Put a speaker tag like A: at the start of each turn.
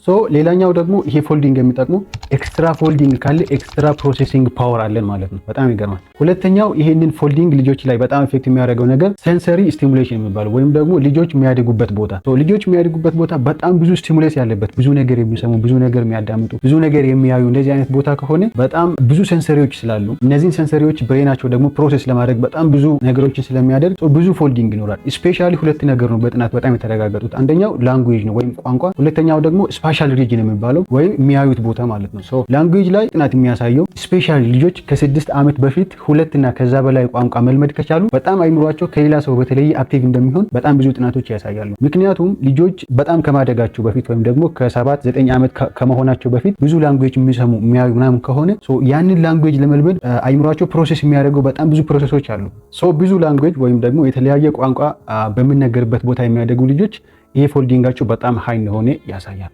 A: So ሌላኛው ደግሞ ይሄ folding የሚጠቅመው extra folding ካለ extra processing power አለን ማለት ነው። በጣም ይገርማል። ሁለተኛው ይሄንን folding ልጆች ላይ በጣም effect የሚያደርገው ነገር sensory stimulation የሚባለው ወይም ደግሞ ልጆች የሚያድጉበት ቦታ። ልጆች የሚያድጉበት ቦታ በጣም ብዙ stimulus ያለበት፣ ብዙ ነገር የሚሰሙ፣ ብዙ ነገር የሚያዳምጡ፣ ብዙ ነገር የሚያዩ እንደዚህ አይነት ቦታ ከሆነ በጣም ብዙ sensory ዎች ስላሉ እነዚህን sensory ዎች brain ኣቸው ደግሞ process ለማድረግ በጣም ብዙ ነገሮችን ስለሚያደርግ ብዙ folding ይኖራል። Especially ሁለት ነገር ነው በጥናት በጣም የተረጋገጡት። አንደኛው language ነው ወይም ቋንቋ፣ ሁለተኛው ደግሞ spatial region የሚባለው ወይም የሚያዩት ቦታ ማለት ነው። Language ላይ ጥናት የሚያሳየው especially ልጆች ከ6 ዓመት በፊት ሁለትና ከዛ በላይ ቋንቋ መልመድ ከቻሉ በጣም አይምሯቸው ከሌላ ሰው በተለየ active እንደሚሆን በጣም ብዙ ጥናቶች ያሳያሉ። ምክንያቱም ልጆች በጣም ከማደጋቸው በፊት ወይም ደግሞ ከ7-9 ዓመት ከመሆናቸው በፊት ብዙ language የሚሰሙ፣ የሚያዩ ምናምን ከሆነ ያንን language ለመልመድ አይምሯቸው process የሚያደርገው በጣም ብዙ process ኦች አሉ። So ብዙ language ወይም ደግሞ የተለያየ ቋንቋ በሚነገርበት ቦታ የሚያደጉ ልጆች ይሄ folding ኣቸው በጣም high እንደሆነ ያሳያል።